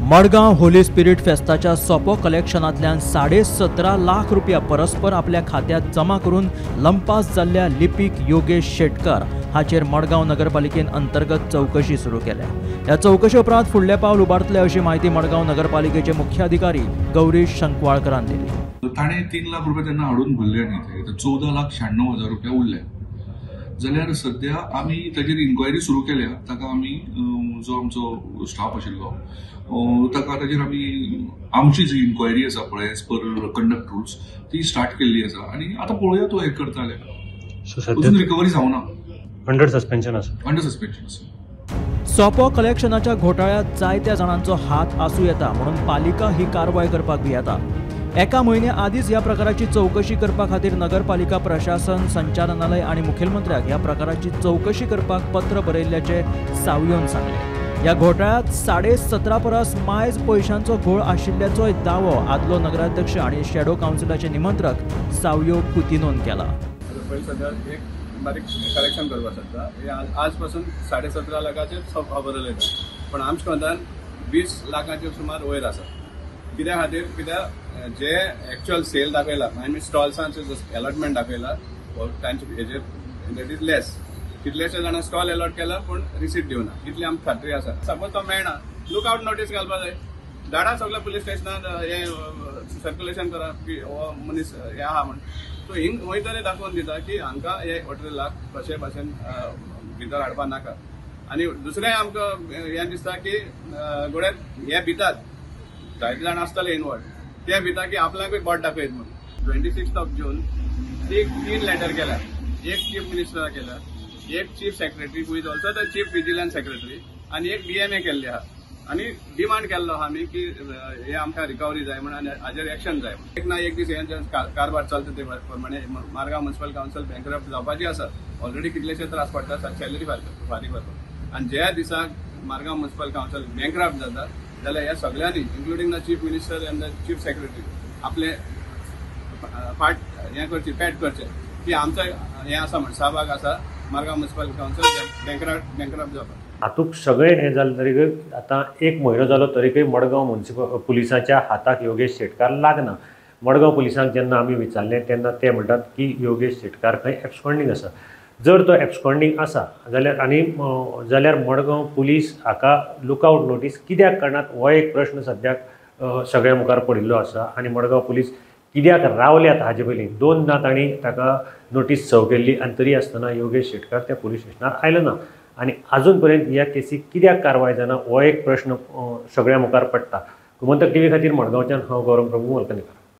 Madgaon Holi spirit फेस्ताच्या सोपो कलेक्शनांतल्यान 17.5 लाख रुपया परस्पर आपल्या खात्यात जमा करून लंपास जाल्ल्या लिपीक योगेश शेटकर हाचेर मडगांव नगरपालिकेन अंतर्गत चौकशी सुरू केल्या। ह्या चौकशे उपरांत फुडलें पावल उबारतले अशी माहिती मडगांव नगरपालिकेचे मुख्याधिकारी गौरीश शंकवाळकरान दिली। ताणें 3 लाख रुपया त्यांना हाडून भरले न्ही, 14,96,000 रुपया उरले जाल्यार सद्या आमी ताजेर इन्क्वायरी सुरू केल्या। ताका आमी जो आमचो स्टाफ आशिल्लो ताका ताजेर आमी आमची जी इन्क्वायरी आसा पळय एज पर कंडक्ट रुल्स ती स्टार्ट केल्ली आसा आनी आतां पळोवया तो हें करता जाल्यार। अजून रिकवरी जावना, अंडर सस्पेन्शन आसा, अंडर सस्पेन्शन आसा। सोपो कलेक्शनाच्या घोटाळ्यात जायत्या जाणांचो हात आसूं येता म्हणून पालिका ही कारवाय करपाक भियेता। एका म्हयन्या आदींच ह्या प्रकाराची चौकशी करपा खातीर नगरपालिका प्रशासन संचालनालय आनी मुखेलमंत्र्याक ह्या प्रकाराची चौकशी करपाक पत्र बरयल्ल्याचें सावयोन सांगलें। ह्या घोटाळ्यांत 17.5 परस मायज पयशांचो घोळ आशिल्ल्याचोय दावो आदलो नगराध्यक्ष आनी शॅडो कावन्सिलाचे निमंत्रक सावयो कुतिनोन केला। पयलीं एक बारीक करेक्शन करपाक शकता, आज पासून 17.5 लाखाचेर खबर उलयता, पण आमच्या कोंतान 20 लाखाचेर सुमार वयर आसा। कित्या खातीर, कित्याक जे एक्चुअल सेल दाखयला, I mean स्टॉल्सांचे अलॉटमेंट दाखयला तांचे हेजेर that is less. कितलेशे जाणां स्टॉल अलॉट केला पूण रिसीट दिवना, इतली आमकां खात्री आसा। सपोज तो मेळना, लूक आवट नोटीस घालपा जाय, धाडा सगळ्या पुलीस स्टेशनार हें सर्क्युलेशन करा की हो मनीस हे आहा म्हण। सो हिंग खंय तरी दाखोवन दिता की हांकां हे 18 लाख कशे भाशेन भितर हाडपा नाका। आनी दुसरें आमकां हें दिसता की गोड्याक हे भितात जायते जाण आसतले इनवॉल्व, ते भिता की आपल्याकूय बोट दाखयत म्हूण। 26 जून 3 लेटर केल्या, एक चीफ मिनिस्टराक केल्या, एक chief secretary who is also the chief vigilance secretary आनी एक डीएमए केल्ली आहा आनी डिमांड केल्लो आहा आमी की हे आमकां रिकवरी जाय म्हूण आनी हाजेर एक्शन जाय म्हूण। एक ना एक दीस हे कारभार चलता ते प्रमाणे मारगांव म्युनिसिपल कावन्सिल बँकरप्ट जावपाची आसा। ऑलरेडी कितलेशे त्रास पडटा सॅलरी फारीक करपाक, आनी ज्या दिसाक मारगांव म्युनिसिपल कावन्सिल बँकरप्ट जाता जाल्यार ह्या सगळ्यांनी including the chief minister and the chief secretary आपले फाट हें करची, पॅट करचें की आमचो हें आसा म्हण सहभाग आसा मारगांव म्युनिसिपल कावन्सिल बँकरप्ट जावपाक। हातूंत सगळें हें जालें तरीकय आतां एक म्हयनो जालो तरीकय मडगांव म्युनिसिपल पुलिसांच्या हाताक योगेश शेटकार लागना। मडगांव पुलिसांक जेन्ना आमी विचारलें तेन्ना ते म्हणटात की योगेश शेटकार खंय एब्सकॉन्डींग आसा। जर तो एब्सकॉन्डींग आसा जाल्यार आनी जाल्यार मडगांव पुलीस हाका लुकआवट नोटीस कित्याक काडनात हो एक प्रश्न सद्याक सगळ्या मुखार पडिल्लो आसा। आनी मडगांव पुलीस कित्याक रावल्यात हाजे पयलीं दोनदां तांणी ताका नोटीस सर्व केल्ली आनी तरी आसतना योगेश शेटकार त्या पुलीस स्टेशनार आयलो ना आनी आजून पर्यंत ह्या केसीक कित्याक कारवाय जायना हो एक प्रश्न सगळ्या मुखार पडटा। गोमंतक टीव्ही खातीर मडगांवच्यान हांव गौरव प्रभू मलकनीकर।